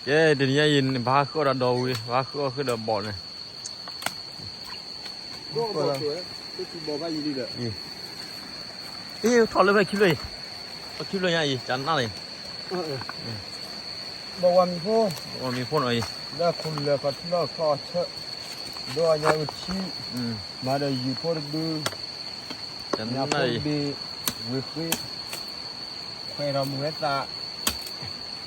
ယဲ တနံၤညါအံၤ ဘၣ်ဟးဃုအီၣ်ဒီးဒီဝံၤ ဘၣ်ဟးဃုအီၣ်ဃုဒီးဘီၣ်န့ၣ် အ့ ထီၣ်လၢဖဲခံဖျၢၣ်အံၤ, ဖဲခံဖျၢၣ်ညါအံၤ ကနၣ်န့ၣ်, ဘီၣ်ဝါမံၤဖိ, ဘီၣ်ဝါမံၤဖိနီၤအံၤ, လၢခူလၢာ်ခီထံလီၢ်ခီအဆၢ, ဒိၣ်အညါအုထံ, မၤဒီးယုာ်ဖိတဒု, ကနၣ်အံၤ, ဝ့ၤဃ့, ခွဲးထီၣ်မုၢ်ဝဲသး,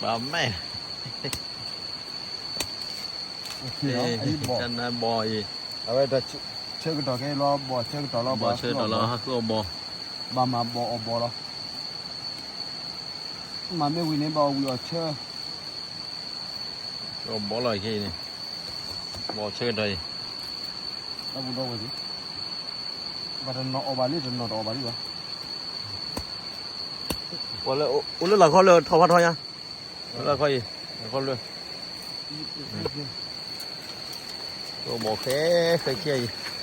ဘၣ်မဲာ် ကနၣ်ဘီၣ်အံၤ, အဝဲဆၢကတီၢ်ခဲလီၤ ဘီၣ်ဆၢကတီၢ်လီၤ ဘီၣ်ဆၢကတီၢ်လီၤ ဟးဃုအီၣ်ဘီၣ်, ဘၣ်မၤဘီၣ်အီၣ်ဘီၣ်လီၤ, မၤမ့ၢ်ဝံၤန့ၣ် ဘၣ်အီၣ်ဝံၤအီၣ်ဆၢ, အီၣ်ဘီၣ်လီၤခဲအံၤန့ၣ်, ဘီၣ်ဆၢကတီၢ်အံၤ, တၢ်ပူၤဒီဝဲၢ်သ့ၣ်, ဘၣ်တနီၤအီၣ်ဘၣ်လံ တနီၤတအီၣ်ဘၣ်လံဘၣ်, ပှၤလၢအိၣ်လၢလၢခီလၢထီၣ်ဖးထီညါ လၢခီအံၤ, ခီလၢ, ဘီၣ်ခဲ ခဲခဲအံၤ,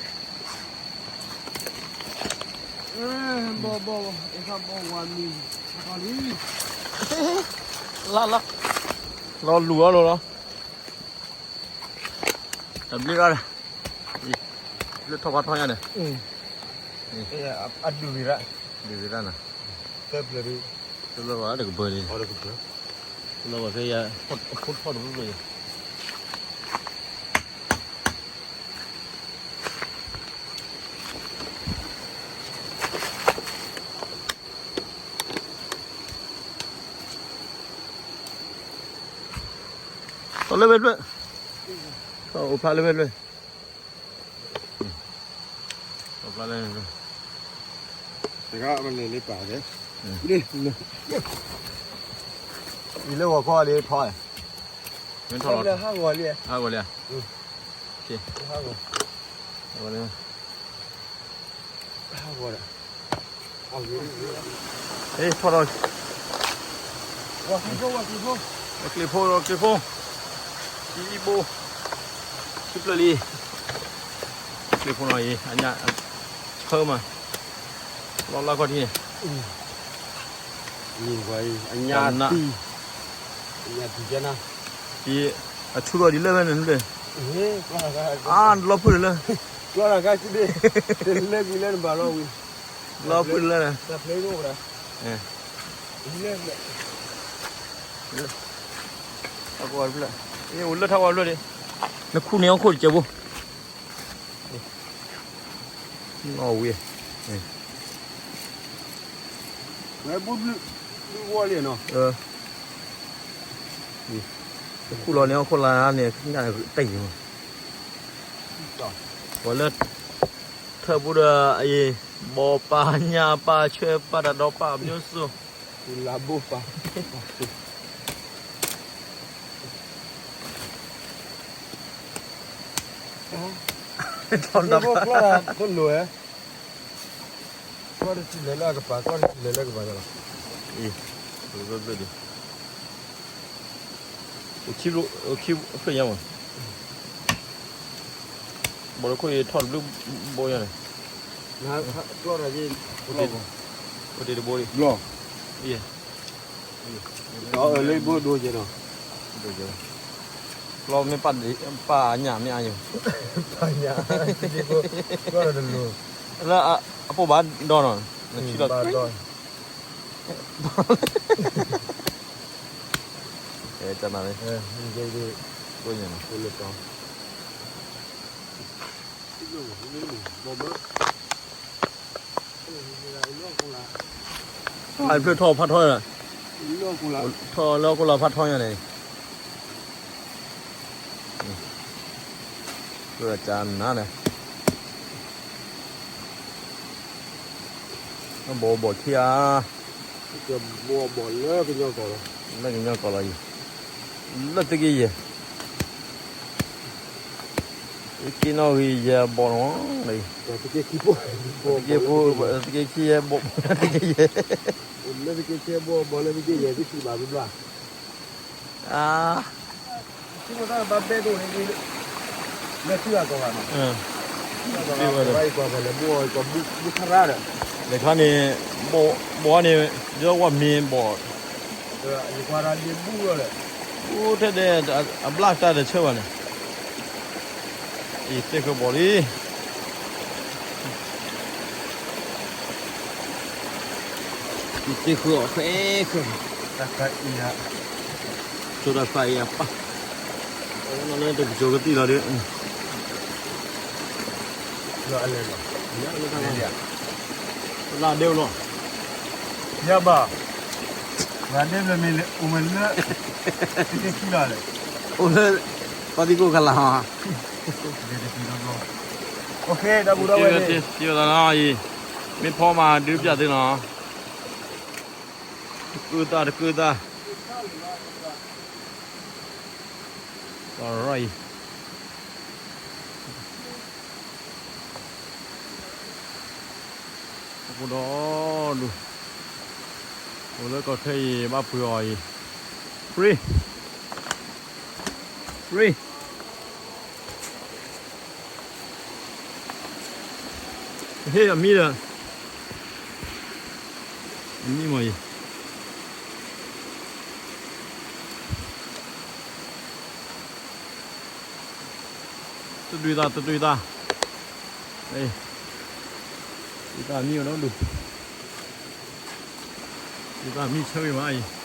လၢလၢ, လီၤလူၤအီၤလီၤလီၤ, တဘျ့ဘၣ်, လၢထီၣ်ဖးထီညါန့ၣ်, အဒုးဂ့ၤရၣ်, ဒုးဂ့ၤရၣ်န့ၣ်, သၢပျၢၤဒုး, တလီၤဘၣ်တကပၢၤန့ၣ်, တလီၤဘၣ်ဖဲယၤ, အဖိထီၣ်တဘျ့ဘျ့ ထီၣ်လၢဝဲဖျၢၣ်, ထီၣ်အိၣ်ဖျါလၢဝဲဖျၢၣ်, အိၣ်ဖျါလၢဝဲဖျၢၣ်, တဂၤမ့ၢ်န့ၣ်လၢပာ်ကဲ, အံၤလၢဂီၤခီလံထီၣ်, မ့ၢ်ထီၣ်လီၤ, ဟးဂီၤလံ, ဟးဂီၤလံ, ဟးဂီၤလံ ထီၣ်ဒီး, ကျ့ၤဖိ, ကျ့ၤဖိ, ခံဘိ, ခံဖျၢၣ်လံ, ကျ့ၤဖိနီၤအံၤ အညၣ်, ဆၢမး, လီၤလၢခီၣ်ထံးန့ၣ်, အညၣ်တံၢ်, အညၣ်တံၢ်ကဲနၤ, အဆူၣ်ထီၣ်ဒ်လၢဝဲန့ၣ်, အါ လီၤဖုၣ်လၢ, လီၤဖုၣ်လၢ, လၢဖျၢၣ်, ထးဝါဖျၢၣ်, အိၣ်လၢထးဝါဖျၢၣ်န့ၣ်, နခူၣ်န့ၢ်အီၤခိၣ်တစဲးဖိ, နီၣ်ဝံၤ, ဝဲဘုဘုဝီလံနီၤ, နခူၣ်လီၤန့ၢ်အီၤခိၣ်လါန့ၣ် ညၣ်တံၢ်မး, ပှၤလၢ, ထၢပူဒီးအံၤ, ဘီၣ်ပာ်ညၣ်ပာ်ဆၢပာ်တၢ်ဒီး ပာ်မျိုးစုံ, လၢဘိၣ်ပာ်, တၢ်တလိၣ်ဝဲ, ကျီၢ်တထံၣ်လဲၤလၢအကပၤ ကျီၢ်တထံၣ်လဲၤလၢအကပၤလီၤ, အံၤ, ခံဖျၢၣ်ညါမး, ဘီၣ်လၢခိၣ်အံၤထီၣ်တဘျုးဘိညါန့ၣ်, ကျီၢ်တၢ်က့ၤ, အိၣ်တ့ၢ်တဘိလံ, ဘျီ, လၢဘိဒိကဲနီၤ, ဘျီမ့ၢ်ပာ်ညၣ်မ့ၢ်အါယိာ်, ပာ်ညၣ်, ကျီၢ်တလိၣ်, လၢအပိၢ်ဘၣ်ဒီနီၤ, နဆံလီၤ, ဘၣ်ဒီ တနၤန့ၣ်, ကိးညါနီၤ, ဖျၢၣ်ထီၣ်ဖးထီညါ, ထီၣ်လၢဟီၣ်ခိၣ်လာ်ဖးထီညါန့ၣ်, ဖျၢၣ်ကနၤန့ၣ်, ဘီၣ်ဘီၣ်ခံဂၤ, ဘီၣ်ဘီၣ်လၢကညီကီၢ်လီၤ, လၢကညီကီၢ်လီၤအံၤ, လၢသုးက့ယဲၢ်, သုးက့နီၣ်ဂံၢ်ယဲၢ်ဘီၣ်နီၤ, သုးက့ဖိ, သုးက့ခံယဲၢ်ဘီၣ်, သုးက့ယဲၢ်, လၢသုးက့ခံယဲၢ်ဘီၣ်, ဘီၣ်လၢသုးက့ယဲၢ် သုထံၣ်ဘၣ်ဘျီဘျီ အါ ထံဖိတၢ်ဘၣ်ဘဲဒိၣ်န့ၣ် လၢထံဂၤကီၢ်ဂၤနီၤ, ထံဂၤကီၢ်ဂၤ ပှၤအံၤကွၢ်ပှၤလဲၤဘိၣ်အံၤကွၢ်ဘုခါရၣ်ဒီး, လဲၤခါန့ၣ်, ဘီၣ်န့ၣ်, ဒီးဝဲမ့ၢ်ဘီၣ်, ယကွၢ်တၢ်လံၤဘူၣ်လီၤဒီး, အိၣ်ထဲဒဲး အဘျၣ်တၢ်တဆၢဘၣ်န့ၣ်, အံၤသ့ၣ်ဃၢဘီၣ်လံ, အံၤသ့ၣ်ဃၢအီၤဃဲဃဲ, တၢ်ခါအံၤ, ကၠိတၢ်ခါအံၤအပၢ်, လၢတကကၠိကသံၣ်လီၤဒီး လၢအလဲၤလီၤ, လၢဒဲလီၤ, ယဘၣ်, လၢဒဲဘျီမ့ၢ်လဲၤအိၣ်ဝဲလၢ, တကဲခံလီၤလဲၣ်, အိၣ်လၢ, ပှၤသံကိၣ်ကလာ်, တကဲတကံလီၤ, တကဲတကံလီၤ, မ့ၢ်ဖီမၤဒုးပၠးသုနီၤ, တကုသၣ်တကုသၣ်, အံၤ အဃိဒီးဒူၣ်, အိၣ်လၢကီၢ်ခဲအံၤ ဘၣ်ပှ့ၤအီၤအံၤ, free, free, ဟ့ၣ်အမံဒီး, အမံမ့ၢ်အံၤ တဒုးသး တဒုးသး, ဒုးသးမံအိၣ်ဒီးဒူၣ်, ဒုးသးမံဆၢဂ့ၤမးအံၤ,